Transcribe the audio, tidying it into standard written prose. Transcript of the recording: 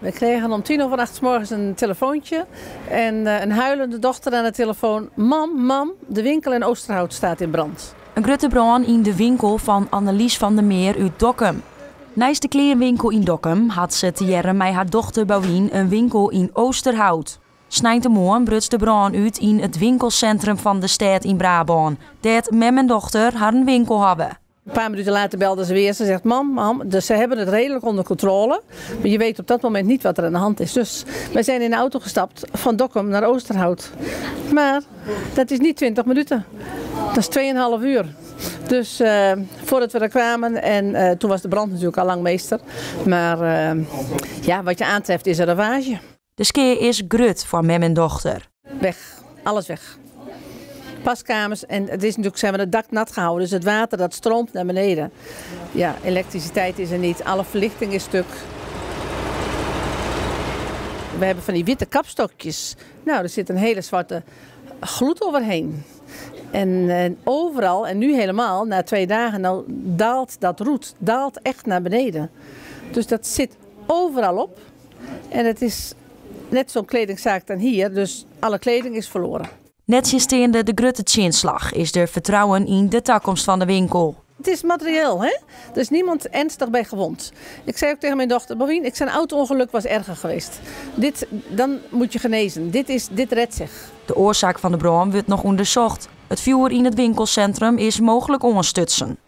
We kregen om 8.10 's morgens een telefoontje en een huilende dochter aan de telefoon. Mam, mam, de winkel in Oosterhout staat in brand. In grutte brân yn de winkel fan Annelies van der Meer út Dokkum. Neist de kleanwinkel yn Dokkum hat se tegearre mei har dochter Bouwien in winkel yn Oosterhout. Sneintemoarn bruts de brân út yn it winkelsintrum fan de stêd yn Brabân, dêr't mem en dochter harren winkel hawwe. Een paar minuten later belde ze weer. Ze zegt, mam, mam, dus ze hebben het redelijk onder controle. Maar je weet op dat moment niet wat er aan de hand is. Dus wij zijn in de auto gestapt van Dokkum naar Oosterhout. Maar dat is niet 20 minuten. Dat is 2,5 uur. Dus voordat we er kwamen en toen was de brand natuurlijk al lang meester. Maar ja, wat je aantreft is een ravage. De skea is grut foar mem en dochter. Weg, alles weg. Paskamers en het is natuurlijk, ze hebben het dak nat gehouden, dus het water dat stroomt naar beneden. Ja, elektriciteit is er niet, alle verlichting is stuk. We hebben van die witte kapstokjes. Nou, er zit een hele zwarte gloed overheen. En overal, en nu helemaal, na 2 dagen, nou daalt dat roet, daalt echt naar beneden. Dus dat zit overal op. En het is net zo'n kledingzaak dan hier, dus alle kleding is verloren. Nettsjinsteande de grutte tsjinslach is der fertrouwen yn de takomst fan de winkel. Het is materieel, hè? Er is niemand ernstig bij gewond. Ik zei ook tegen mijn dochter, Bovien, ik zei, een auto-ongeluk was erger geweest. Dit, dan moet je genezen. Dit redt zich. De oarsaak fan de brân wurdt noch ûndersocht. It fjoer yn it winkelsintrum is mooglik oanstutsen.